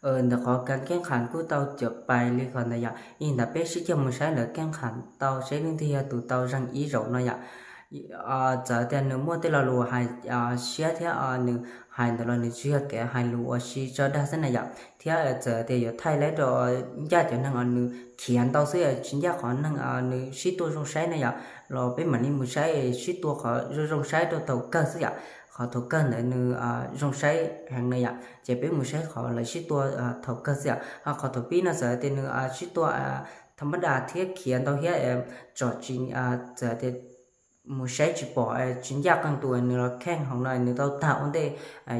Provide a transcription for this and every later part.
Ntawm qhov kas keeb kham kuj tau cawm pais li qhov ntawd yom. Ib ntawd peb sib cog mus saib ntawm keeb kham tau seb leej twg yog tus tau zeeg ib zaug no yom. Txawm tias nws muaj tej lo lus hais siab thiab nws hais ntawd los nws tsuas yog kev hais lus ua si tso dag xwb na yom. Thiab txawm tias yuav thaij lawv rau ncaj cov neeg uas nws khiav ntau xwb, tsis ncaj qhov neeg nws sib tua zoo saib na yom, los peb mam li mus saib sib tua qhov zoo zoo saib rau thaum kawg xwb yom. Qhov thaum kawg ntawd nws zoo saib heev na yom, ces peb mus saib qhov lawv sib tua thaum kawg xwb yom. Ho qhov thaum pib no txawm tias nws sib tua tha mab das thiab khiav ntau thiab tsom tsis, txawm tias mus saib tsis pom, tsis ncaj qee tus nws los kheej hauv no nws tau tag ua ntej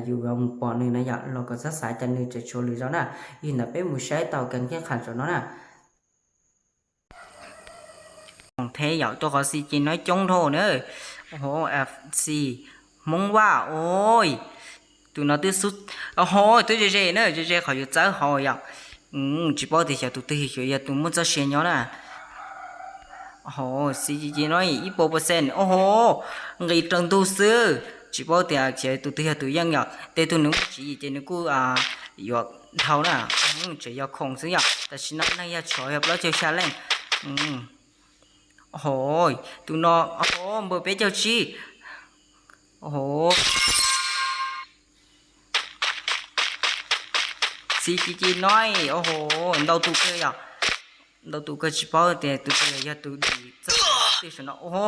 yus yuav mus pom nws na yom, los kom txhob xav cas nws tseem tshuav lwm zaus na. Yog li ntawd peb mus saib tau kas keeb kham zaum no na. Theb yom, tuaj qhov xi ci no coob dhau na. F C Hmoob Vaj os. Tus no twb xub, ho twb ze ze na, ze ze qhov yuav txawb hauv yom. Tsis paub tias xyov tus twg xyov yog tus muaj txoj sia nyob na. Ho xi ci ci no ib puas percent, o ho, nqis raws ntug xwb. Tsis paub tias xyov tus twg yog tus yeej yom, tej tug nws muaj tswv yim ces nws kuj yuav dhau na. Tseem yog khoom xwb yom, tam sim no neeg yog tshuav yog plaub caug xya leej. Ho tus no, o ho, npawg peb caug tsib. O ho, xi ci ci no, o ho, ntau tus kawg yom. Ntau tus kawg tsis paub tias tus twg yog tus dim txoj twg saum no. O ho,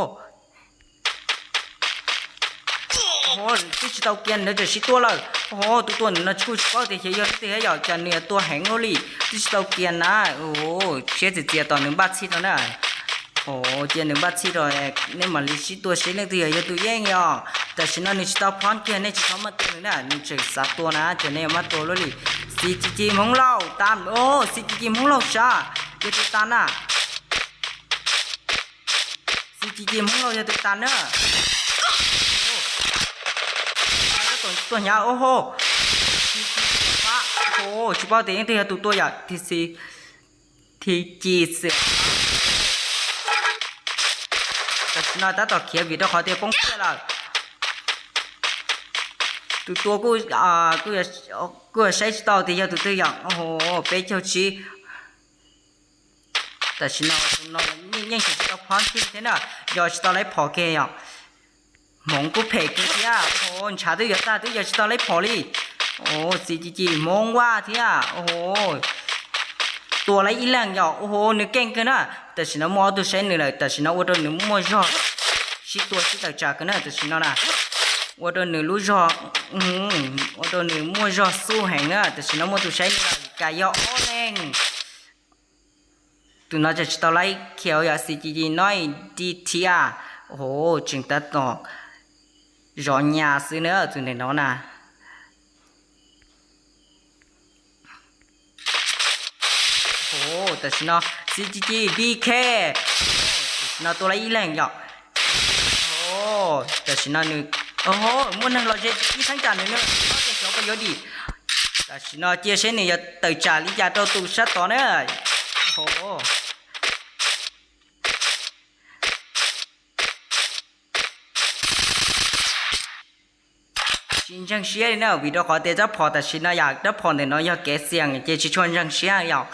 o ho, twb tsis tau kiag ntawd tseem sib tua lawm. O ho, tus tua ntawm no tsis kuj tsis paub tias xyov yog leej twg thiab yom, cas nws yuav tua heev ua luaj li, twb tsis tau kiag na. Siab txias txias tos nws npaj txhij rau na. O, cia nws npaj txhij rau, nej mam li sib tua seb leej twg yog yog tus yeej yom. Tam sim no nws tsis tau phom kiag, nej tsis txhob maj tua nws na, nws tseem xav tua na, ces nej yuav maj tua luaj li. Xi ci ci Hmoob Lauj tas, o, xi ci ci Hmoob Lauj sav, yog tus tas na. Xi ci ci Hmoob Lauj yog tus tas na. Tuaj hnyav, o ho, o, tsis paub tias leej twg yog tus tua yom, thi xi, thi ci xwm. Tam sim no tab tom khiav vim rau qhov tias poob kiag lawm. Tus tua kuj, kuj saib tsis tau tias yog tus twg yom, o ho, peb caug tsib. Tam sim no tus no yeej tseem tsis tau phom kiag thiab na, yog tsis tau lawv phom kiag yom. Hmoov kuj phem kiag thiab, o ho, ntshav twb yuav tag twb yog tsis tau lawv phom li. O, xi ci ci Hmoob Vaj thiab, o ho, tua lawv ib leeg yom, o ho, nws keej kawg na. Tam sim no muaj ob tug saib nws lawm, tam sim no ua rau nws muaj zog sib tua sib tawm tsam kawg na, tam sim no na. Ua rau nws lub zog, ua rau nws muaj zog xub heev na, tam sim no muaj tus saib nws lawm, kas yog ob leeg. Tus no tseem tsis tau laib khiav yom, xi ci ci no di thiab, o ho, tseem tab tom zov nyas xwb na, tus ntawm no na. O, tam sim no xi ci ci B K, tam sim no tua lawv ib leeg yom. O, tam sim no nws, o ho, muaj neeg los ze ib theeb tsam nws, nws xyov puas yuav dim. Tam sim no cia seb nws yuav tawm tsam li cas rau tus sab tod na. O, tsis ntseeg siab li na, vim rau qhov tias rab phom tam sim no yom, rab phom ntawm no yog kev xiam ces tsis tshua ntseeg siab yom.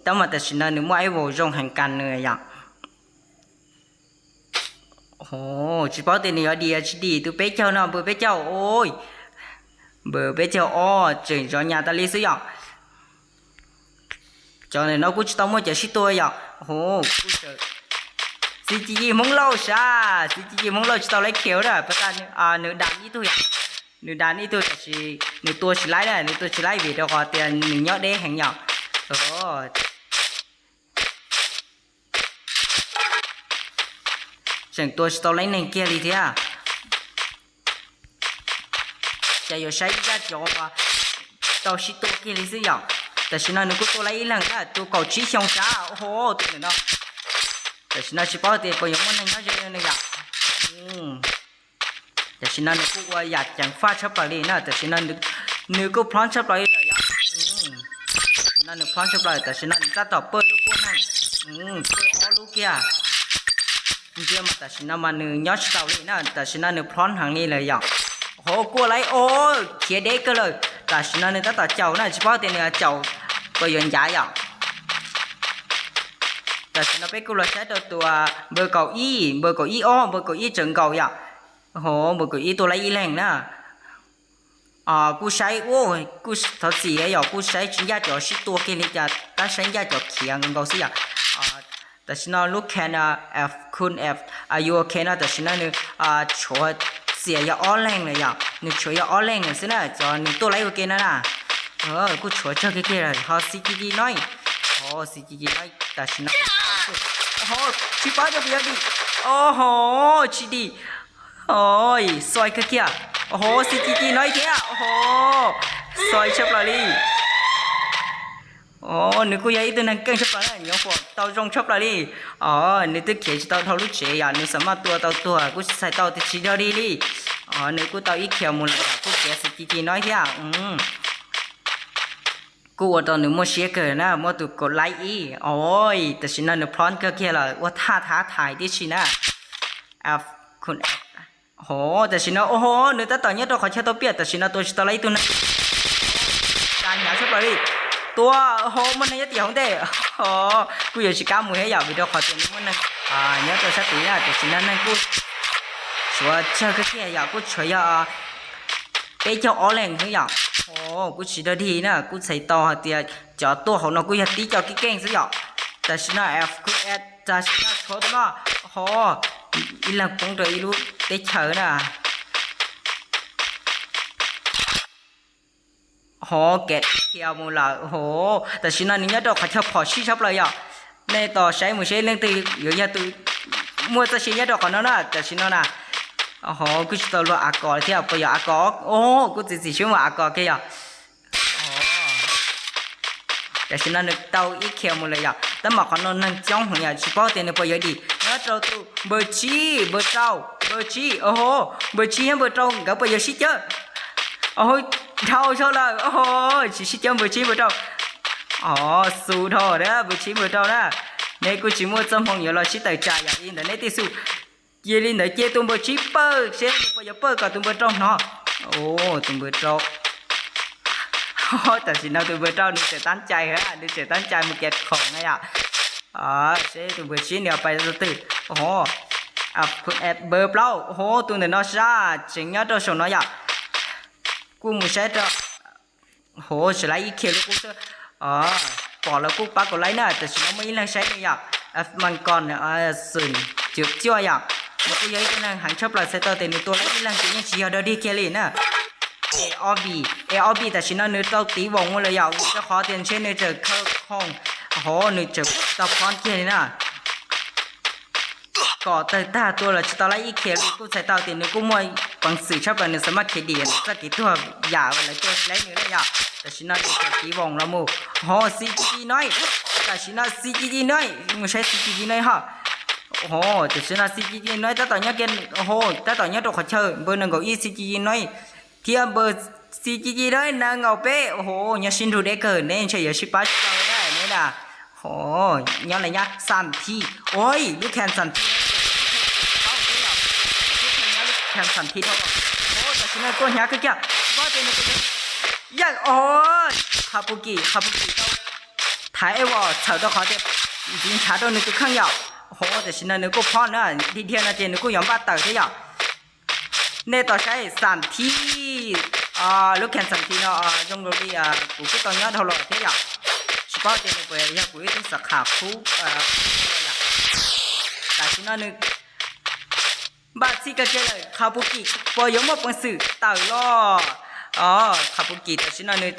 Tab mas tam sim no nws muaj ib vus zoo heev kas nws yom. O, tsis paub tias nws yuav dim tsis dim, tus peb caug no, npawg peb caug, o, npawg peb caug ob tseem zov nyas tas li xwb yom. Cov ntawm no kuj tsis tau muaj cov sib tua yom. O, xi ci ci Hmoob Lauj sav, xi ci ci Hmoob Lauj tsis tau laib khiav na, puas tas nws das ib tug yom. Nws das ib tug tiam sis nws tua tsis laib na, nws tua tsis laib vim rau qhov tias nws nyob deb heev yom. Tseem tua tsis tau laib neeg kiag li thiab. Ces yuav saib zaj cov uas tau sib tua kiag li xwb yom. Tam sim no nws kuj tua laib ib leeg na, tus kaum tsib xyoo sav, o ho, tus ntawm no. Tam sim no tsis paub tias puas yuav muaj neeg nyob ze li no yom. Tam sim no nws kuj ua yam ceev faj tshaj plaws li na, tam sim no nws kuj plhob tshaj plaws li lawm yom. Tam sim no nws plhob tshaj plaws, tam sim no nws tab tom pawj lub kuaj neeg, pawj ob lub kiag. Ntsia mas tam sim no mas nws nyob tsis tau li na, tam sim no nws plhob heev li lawm yom. Hov kuaj laib, o, khiav deb kawg lawm. Tam sim no nws tab tom caum na, tsis paub tias nws caum puas yuav ncav yom. Tam sim no peb kuj los saib rau tus npawb kaum ib, npawb kaum ib ob, npawb kaum ib tseem nkaus yom. Ho npawb kaum ib tua laib ib leeg na. Kuj saib ua, kuj thov txim yom, kuj saib tsis ncaj cov sib tua kiag li cas, tab saib ncaj cov khiav nkaus nkaus xwb yom. Tam sim no lub Can F, Kun F, Yu K no tam sim no nws tshuav txias yog ob leeg lawm yom, nws tshuav yog ob leeg lawm xwb na, cov nws tuaj laib ua ke no na. Kuj tshuav tsawg kiag kiag lawm, ho C G G no, ho C G G no tam sim no, ho tsis paub cov puas yog dim, o ho tsis dim. Xoi kawg kiag, ho C G G no thiab, ho xoi tshaj plaws li. Nws kuj yog ib tug neeg keej tshaj plaws na, nyuam qhuav tau zoo tshaj plaws li. Nws twb khiav tsis tau dhau lub tsev yom, nws xam maj tua tau tuag kuj tsis txhais tau tias tsis dog dig li. Nws kuj tau ib khiav mus lawm yom, kuj khiav C G G no thiab. Kuj ua rau nws muaj siab kawg na, muaj tus kaum laib ib. Oi, tam sim no nws plhob kawg kiag lawm, ua thaj thav thaiv tib si na. Ho tam sim no, o ho, nws tab tom nyob rau qhov chaw tau piaj, tam sim no tua tsis tau laib ib tug neeg. Tsa hnyav tshaj plaws li. Tua, ho muaj neeg nyob tim hauv ntej. Kuj yuav tsis kam mus thiab yom, vim rau qhov tias nws muaj neeg nyob rau sab tid na, tam sim no neeg kuj tshuav tsawg kawg kiag yom, kuj tshuav yog peb caug ob leeg xwb yom. Kuj tsis dog dig na, kuj txhais tau hais tias cov tuaj hauv no kuj yog tib co keej keej xwb yom. Tam sim no, tam sim no tshuav tus no, ho ib leeg poob rau ib lub teb chaws na. Ho kev khiav mus lawm ho. Tam sim no nws nyob rau qhov chaw phom sij tshaj plaws yom. Nej tos saib mus seb leej twg yuav yog tus muaj txoj sia nyob rau qhov no na, tam sim no na. Ho kuj tsis tau luag a kos thiab, puas yog a kos? O, kuj txiav txim siab mus a kos kiag yom. Tam sim no nws tau ib khiav mus lawm yom, tab mas qhov no neeg coob heev yom, tsis paub tias nws puas yuav dim. Nyob rau tus npawg tsib, npawg rau, npawg tsib, o ho, npawg tsib thiab npawg rau nkawd puas yuav sib cawb? O, dhau zog lawm, o ho, tsis sib cawb npawg tsib npawg rau. O, xu dhau na, npawg tsib npawg rau na. Nej kuj tsis muaj txoj hmoo yuav los sib tawm tsam yom, li ntawd nej tij xu. Cia li ntawd cia tus npawg tsib pawj seb nws puas yuav pawj kom tus npawg rau hnov. Tus npawg rau, tam sim no tus npawg rau nws tseem tab cai, nws tseem tab cai mus kiav khoom na yom. Seb tus npawg tsib nws pais rau twg. Npawg plaub, ho tus ntawm no sab tseem nyob rau saum no yom. Kuj mus saib rau. Ho tsis laib ib khiav li qub xwb. Pom lawv kuj pab kuv laib na, tam sim no muaj ib leeg saib nws yom. Mas kos xwm cuaj yom, nws kuj yog ib tug neeg heev tshaj plaws, txhais tau tias nws tua laib ib leeg ces yeej tsis yog dog dig kiag li na. Ob vim, es ob vim tam sim no nws tau tiv voos mus lawm yom, rau qhov tias ntshe nws tseem khaws khoom, ho nws tseem tsis tau phob kiag li na. Kom tawg tag tua los tsis tau laib ib khiav li, kuj txhais tau tias nws kuj muaj peev xwm tshaj plaws, nws xav maj khiav dim txoj kev tuag yam lawv tuaj laib nws na yom. Tam sim no nws tseem tiv voos los mus, ho C G G no, tam sim no C G G no, mus saib C G G no ho. Ho tam sim no C G G no tab tom nyob kiag, ho tab tom nyob rau qhov chaw npawg nees nkaum ib C G G no thiab npawg C G G no nees nkaum peb, ho nyob sib nrug deb kawg, neb ntshe yuav sib pab tsis tau na neb na. Ho nyob lawm nyab Xam Thi, oi lub Khan Xam Thi, Khan Xam Thi, tam sim no tuaj hnyav kawg kiag, tsis paub tias nws puas yuav yeej, o, Kha Pus Kis, Kha Pus Kis tau thaiv Evo txhawm rau qhov tias ntxiv ntshav rau nws tus kheej yom. Ho tam sim no nws kuj phob na, dhia dhia no ces nws kuj yuav npaj tawm thiab yom. Nej tos saib Xam Thi, lub Khan Xam Thi no zoo nkaus li kuv kuj tau nyob dhau los thiab yom. Tsis paub tias nws puas yog kuv ib tug xav kham khub. Tam sim no nws npaj txhij kawg kiag lawm, Kha Pus Kis puas yuav muaj peev xwm tawm los? Kha Pus Kis tam sim no nws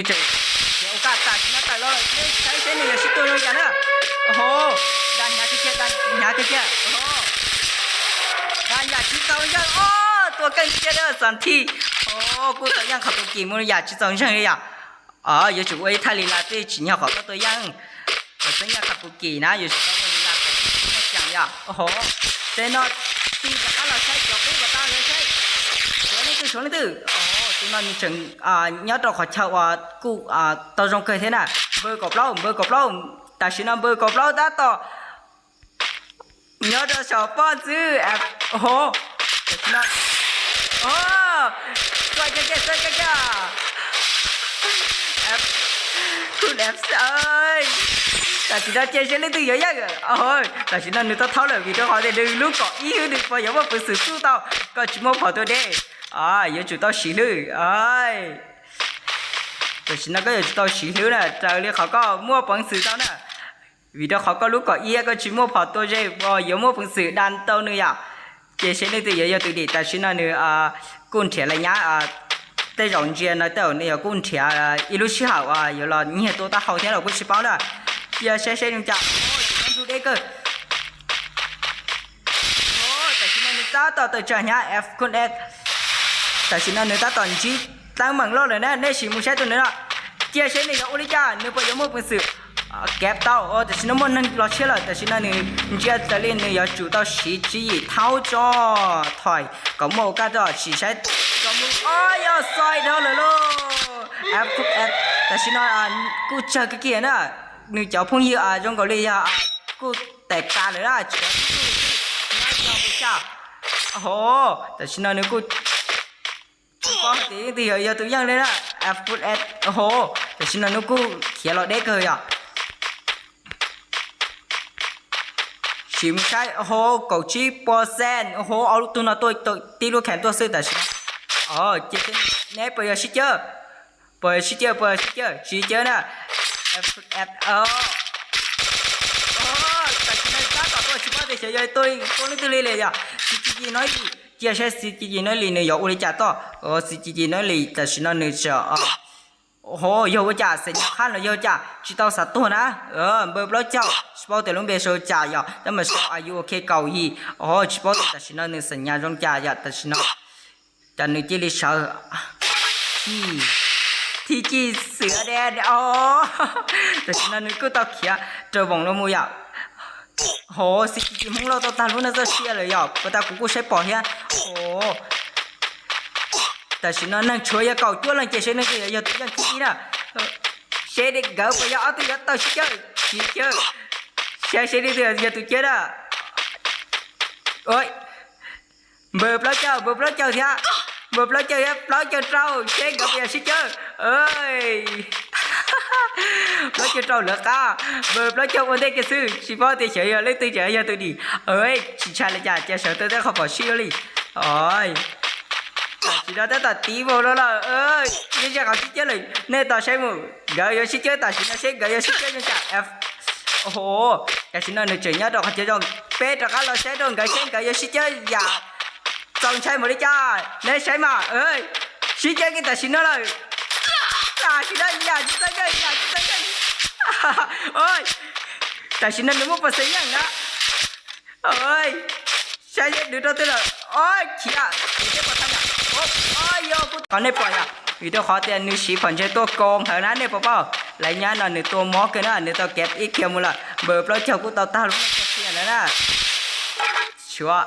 tseem khiav ua kaj, tam sim no tawm los lawm, nej saib seb nws yuav sib tua zoo li cas na. Ho, da hnyav tiag tiag, da hnyav tiag tiag, da yam tsis txaus ntseeg, o, tua keej tiag tiag Xam Thi. Ho, kuj tau yeej Kha Pus Kis mus yam tsis txaus ntseeg li yom. Yuav tsum ua ib thaj li las tej tsim nyog qhov koj tua yeej. Thaum xeeb yeej Kha Pus Kis na yuav tsum tau ua li las kom muaj ceem yom. Ho, tej no tig rov qab los saib cov qub kom tau lawm saib. Suav leej twg, suav leej twg. Tus no nws tseem nyob rau qhov chaw uas kuj tau zoo kawg thiab na. Npawg kaum plaub, npawg kaum plaub, tam sim no npawg kaum plaub tab tom nyob rau saum pob txwb, ho, tam sim no, o, xav kiag kiag, xav kiag kiag, F, tam sim no cia seb leej twg yuav yeej. Tam sim no nws tau thaub lawm vim rau qhov tias nws lub kom ib xwb nws puas yuav muaj peev xwm xub tau. Koj tsis muaj phom tua deb, yuav tsum tau siv hlwb. Tam sim no koj yuav tsum tau siv hlwb na raws li qhov koj muaj peev xwm tau na. Vim rau qhov koj lub kom ib koj tsis muaj phom tua ze puas yuav muaj peev xwm da tau nws yom. Ces seb leej twg yuav yog tus dim. Tam sim no nws kuj nrhiav lawm nyab, tej zaum ntsia no tej zaum nws yog kuj nrhiav ib lub sij hawm yuav los nyiag tua taub hau thiab los kuj tsis paub na. Cia saib seb zoo cas. Tus no ntug deb kawg. Tam sim no nws tab tom tawm tsam hnyav F Kun F. Tam sim no nws tab tom ntsib teeb meem loj lawm na, nej sim mus saib tus nws no. Cia seb nws yuav ua li cas, nws puas yuav muaj peev xwm kev tau. Tam sim no muaj neeg los tshiab lawm, tam sim no nws ntsia raws li nws yuav tsum tau siv tswv yim thaub tso, thov kom muaj ua kaj tso, sim saib tso mus. Ob, yog xois dhau lawm lauj. Tam sim no kuj tsawg kiag kiag na, nws cov phooj ywg zoo nkaus li yog kuj tais tas lawm na, tsis nyob ua cas. Ho, tam sim no nws kuj tsis paub hais tias leej twg yog tus yeej li na. Ho, tam sim no nws kuj khiav los deb kawg yom. Sim mus saib, ho, kaum tsib percent, ho, ob lub tug no tuaj tib lub khees tuaj xwb tam sim no. Ces neb puas yog sib cawb? Puas yog sib cawb, puas yog sib cawb, sib cawb na. Tam sim no tab tom tuaj tsis paub tias xyov yog tuaj leej twg li li yom. Xi ci ci no li, cia saib xi ci ci no li nws yuav ua li cas tuaj. Xi ci ci no li tam sim no nws tseem, ho, yog ua cas xeem nyas qhab los yog cas tsis tau xav tuag na. Npawg plaub caug tsis paub tias lub npe sau cas yom, tab mas sau a yu ok kaum yim. Ho, tsis paub tias tam sim no nws xeem nyas zoo cas yom, tam sim no cas nws cia li sawv. Thi ci xwm de, tam sim no nws kuj tau khiav raws voos los mus yom. Ho, xi ci ci hmoob lauj tau tag lub neej txoj sia lawm yom, puas tas kuv kuj saib pom thiab. Tam sim no neeg tshuav yog kaum cuaj leej ces seb leej twg yog tus yeej thib ib na. Seb nkawd puas yog ob tug yuav tau sib cawb, sib cawb. Saib seb leej twg yog tus cawb na. Npawg plaub caug, npawg plaub caug thiab, npawg plaub caug thiab plaub caug rau, seb nkawd puas yog sib cawb. Plaub caug rau lawv qab, npawg plaub caug ua ntej kiag xwb, tsis paub tias xyov yog leej twg tseem yog tus dim. Tsis ntshai li cas, cia sawv tau tej qhov phom sib li. Tam sim no tab tom tiv vau lawm, nyob ze qhov sib cawb lawm, nej tos saib mus, nkawd yuav sib cawb tam sim no seb nkawd yuav sib cawb zoo cas. Tam sim no nws tseem nyob rau qhov chaw zoo, peb rov qab los saib rau nkawd seb nkawd yuav sib cawb yam txaus ntshai npaum li cas, nej saib mas. Sib cawb kiag tam sim no lawm, tam sim no yam tsis txawj yeej, yam tsis txawj yeej. Tam sim no nws muaj pos xees yeej na. Saib seb nws rau twg lawm. Khiav, khiav seb puas tau yom. Yog kuj qhov nej pom yom, vim rau qhov tias nws siv phom ntseg tuaj koo heev na nej puas paub. Lawv nyab no nws tua mob kawg na, nws tau kev ib kiag mus lawm, npawg plaub caug kuj tau tag lub neej txoj sia lawm na. Sua,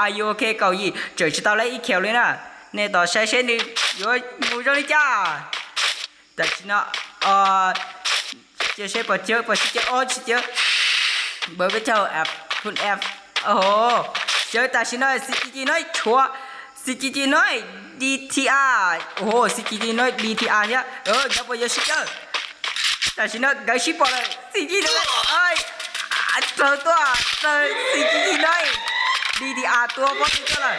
a yu ok kaum yim tseem tsis tau lab ib kiag li na. Nej tos saib seb nws yuav mus zoo li cas. Tam sim no cia seb puas cawb, puas sib cawb, ob sib cawb. Npawg plaub caug, F, Kun F. Sawv tam sim no xi ci ci no tshuav, xi ci ci no D T R, xi ci ci no D T R thiab, nkawd puas yuav sib cawb. Tam sim no nkawd sib pom lawm, xi ci ci no raug tuaj, raug xi ci ci no D T R tua pob tw tuaj lawm.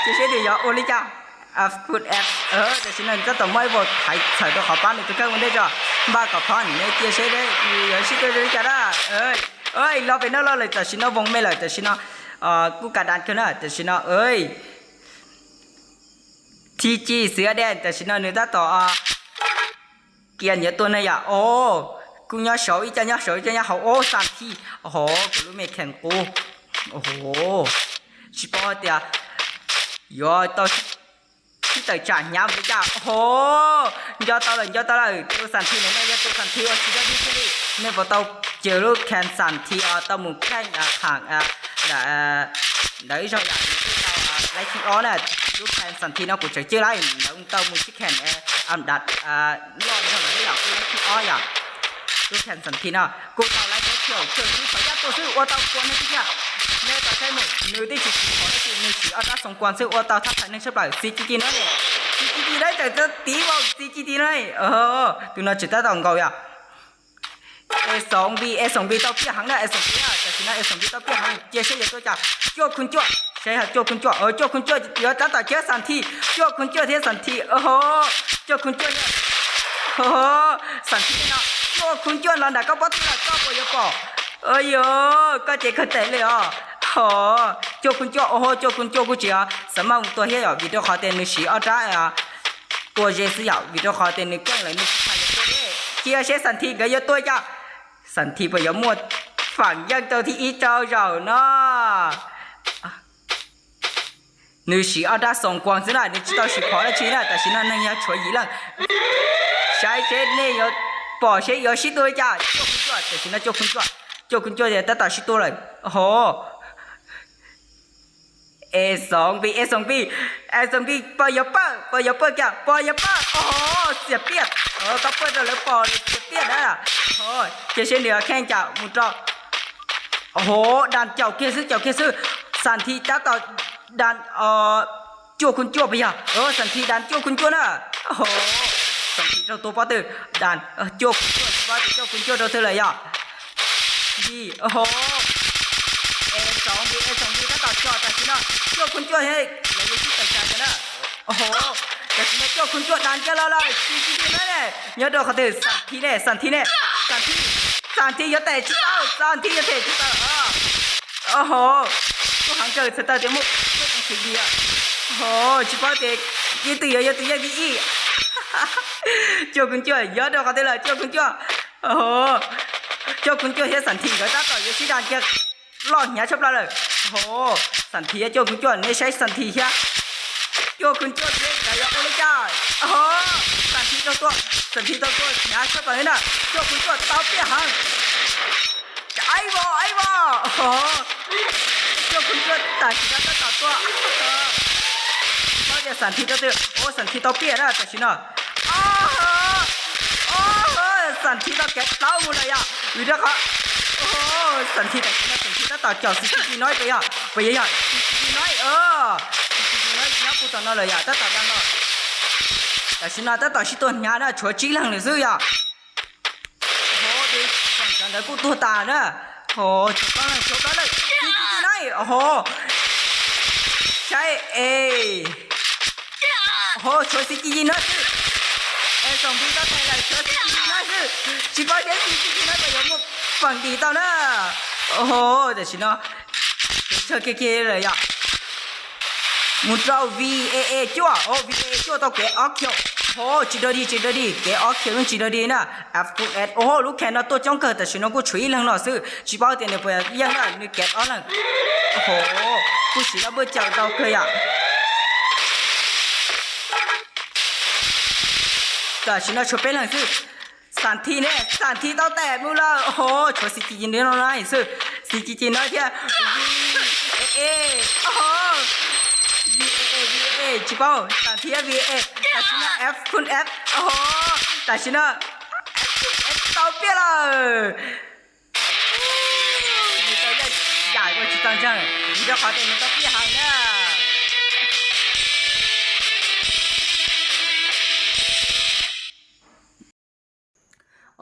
Cia seb nws yuav ua li cas. F Kun F, tam sim no nws tab tom muab ib vos thaiv txhawm rau qhov pab nws tus kheej ua ntej tso. Npaj kom phom, nej cia seb nws yuav sib cawb zoo li cas na. Los pem no los lawm, tam sim no voos me lawm, tam sim no kuj ka das kawg na, tam sim no Thi ci xwb de, tam sim no nws tab tom kiag nyiav tuaj ne yom. O, kuj nyob saud ib co, nyob saud ib co, nyob hauv. O, xam thi, o, kuv lub me kheem qub. O, tsis paub hais tias yuav tau sib tawm tsam hnyav npaum li cas. O, nco tau lawm, nco tau lawm, tus xam thi no yog tus xam thi uas tsis yog dig thiaj li. Nej puas tau cws lub kheem xam thi tau mus kheej qham ntawm ib zaug yam nws twb tau laib thib ob na. Lub kheem xam thi no kuv tseem cws laib, nws tau mus sib kheem am dam loj zog lawm yom, kuj laib thib ob yom. Lub kheem xam thi no kuj tau laib thib ob, cws xwb, xov yaj tuaj xwb ua tau pua neeg tiag. Nej tau saib mus, nws twb tsis tsis pom dab tsi, nws siv ob rab xoo kuas xwb ua tau thab thaiv neeg tshaj plaws. Xi ci ci no, xi ci ci no tseem tiv vau, xi ci ci no. Tus no tseem tab tom nkaus yom. Es Xoom Npis, Es Xoom Npis tau piaj heev na, Es Xoom Npis na, tam sim no Es Xoom Npis tau piaj heev, cia seb yuav tuaj cas. Cuaj Khun Cuaj, seb Cuaj Khun Cuaj, Cuaj Khun Cuaj yuav tab tom cab Xam Thi, Cuaj Khun Cuaj thiab Xam Thi, Cuaj Khun Cuaj thiab Xam Thi no, Cuaj Khun Cuaj los nram koj pob tw lawm, koj puas yuav pom? Yog, koj ces kawg tes li os. Ho, Cuaj Khun Cuaj, Cuaj Khun Cuaj kuj tsis xav maj mus tua thiab yom, vim rau qhov tias nws siv ob rab tua ze xwb yom, vim rau qhov tias nws keej lawm nws tsis xav yuav tua li. Cia seb Xam Thi nkawd yuav tuaj cas, Xam Thi puas yuav muaj feem yeej tau thib ib rau zaum no. Nws siv ob rab xoom kuas xwb na, nws tsis tau siv phom dab tsi na, tam sim no neeg yog tshuav yim leej. Saib seb nej yuav pom seb yuav sib tua li cas. Cuaj Khun Cuaj, tam sim no Cuaj Khun Cuaj, Cuaj Khun Cuaj tab tom sib tua lawm. Ho, Es Xoom Npis, Es Xoom Npis, Es Xoom Npis puas yuav pawj, puas yuav pawj kiag, puas yuav pawj? Xiam Piaj, koj pawj rau lawv pom xiam piaj na. Cia seb nws kheej cas mus rau. Ho, Das caum kiag xwb, caum kiag xwb. Xam Thi tab tom Das Cuaj Khun Cuaj puas yog? Xam Thi Das Cuaj Khun Cuaj na. Ho, Xam Thi rau tua pob tw, Das Cuaj Khun Cuaj, tsis paub tias Cuaj Khun Cuaj rau twg lawm yom. Npis, ho, Es Xoom Npis, Es Xoom Npis tab tom tso tam sim no, Cuaj Khun Cuaj thiab lawv yuav sib tawm tsam kiag na. Ho, tam sim no Cuaj Khun Cuaj Das kiag los lawm, Xim Ci Ci Noib ne, nyob rau qhov twg? Xam Thi ne, Xam Thi ne, Xam Thi, Xam Thi yuav tes tsis tau, Xam Thi yuav tes tsis tau. Ho, kuj heev kawg txhais tau tias muaj, muaj tus xwm dim. Ho, tsis paub tias yog twg yuav yog tus yeej thib ib. Cuaj Khun Cuaj nyob rau qhov twg lawm Cuaj Khun Cuaj? Cuaj Khun Cuaj thiab Xam Thi nkawd tab tom yuav sib Das kiag, loj hnyav tshaj plaws lawm. Ho, Xam Thi thiab Cuaj Khun Cuaj, nej saib Xam Thi thiab Cuaj Khun Cuaj thiab nkawd yuav ua li cas. Ho, Xam Thi tau tua, Xam Thi tau tua hnyav tshaj plaws li na. Cuaj Khun Cuaj tau piaj heev. Aib vos, aib vos. Cuaj Khun Cuaj tam sim no tab tom tua. Tsis paub tias Xam Thi rau twg, ua Xam Thi tau piaj na tam sim no. Xam Thi tau kev plaub mus lawm yom, vim rau qhov Xam Thi tam sim no Xam Thi tab tom caum Xim Ci Ci Noib puas yog, puas yog, yog Xim Ci Ci Noib, Xim Ci Ci Noib nyob puag tom no lawm yom, tab tom Das no. Tam sim no tab tom sib tua hnyav na, tshuav tsib leeg lawm xwb yom. Ho, cov ntawd kuj tuag tas na. Ho, tshuav plaub leeg, tshuav plaub leeg, Xim Ci Ci Noib, ho, saib es. Ho, tshuav Xim Ci Ci Noib xwb. Es Xoom Npis tau tes lawm, tshuav Xim Ci Ci Noib xwb. Tsis paub seb Xim Ci Ci Noib puas yuav muaj feem dim tau na. Ho, tam sim no tsawg kiag kiag lawm yom. Mus rau V A A cuaj, V A A cuaj tau kev ob kiag. Ho, tsis dog dig, tsis dog dig, kev ob kiag yeej tsis dog dig na. F two S, ho, lub khees no tuaj coob kawg, tam sim no kuj tshuav ib leeg no xwb, tsis paub tias nws puas yeej na, nws kev ob leeg. Ho, kuj sim no npaj caum tau kawg yom. Tam sim no tshuav peb leeg xwb. Xam Thi ne, Xam Thi tau tes mus lawm, ho, tshuav Xim Ci Ci Noib no xwb, Xim Ci Ci Noib thiab V A A, ho, V A A, V A A, tsis paub, Xam Thi thiab V A A, tam sim no F Kun F, ho, tam sim no F Kun F tau piaj lawm. Nws tau yaj yam ua tsis tau ntseeg, vim rau qhov tias nws tau piaj heev na.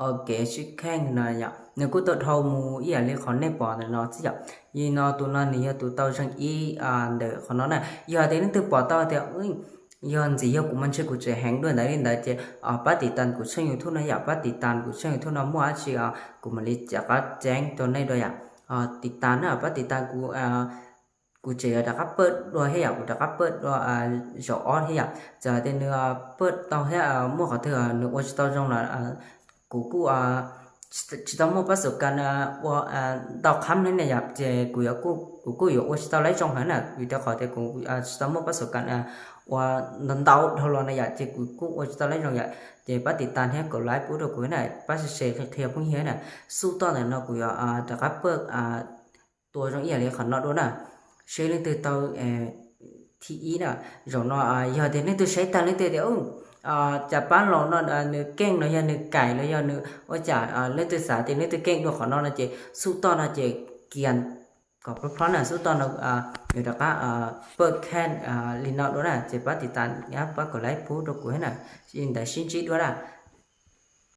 Ok, sib kheej no yom, nws kuj tau dhau mus ib yam li qhov nej pom ntawm no xwb yom. Yog no tus no nws yog tus tau zeeg ib ntawm qhov no na. Yog tias leej twg pom tau tias yog ntxim yog kuv mas ntshe kuv tseem heev dua ntawd li ntawd ces pab tiv tas kuv tshooj YouTube no yom, pab tiv tas kuv tshooj YouTube no muaj dab tsi kuv mam li rov qab ceeb rau nej dua yom. Tiv tas na, pab tiv tas kuv, kuv tseem yuav rov qab pawj dua thiab yom, kuv rov qab pawj dua zaum ob thiab yom. Txawm tias nws pawj tau thiab muaj qhov twg nws ua tsis tau zoo los kuv kuj tsis tau muaj pab xu kas ua ntau qhab li na yom, ces kuv, kuv kuj yuav ua tsis tau laib zoo heev na, vim rau qhov tias kuv tsis tau muaj pab xu kas ua ntau ntau dhau los na yom, ces kuv kuj ua tsis tau laib zoo yom. Ces pab tiv tas thiab kaum like pub rau kuv na, pab share qhia phooj ywg na. Xub toj ntawm no kuv yuav rov qab pawj tua zoo ib yam li qhov no dua na, seb leej twg tau thib ib na. Zaum no yog tias leej twg saib tag leej twg tias cas pab laus no nws keej los yog nws kaim los yog nws ua cas, leej twg xav tias leej twg keej dua qhov no no ces xub toj no ces kias kom plob plob na, xub toj no yuav rov qab pawj kheej li no dua na, ces pab tiv tas, pab kaum like pub rau kuv thiab na, ntawd sib ntsib dua na.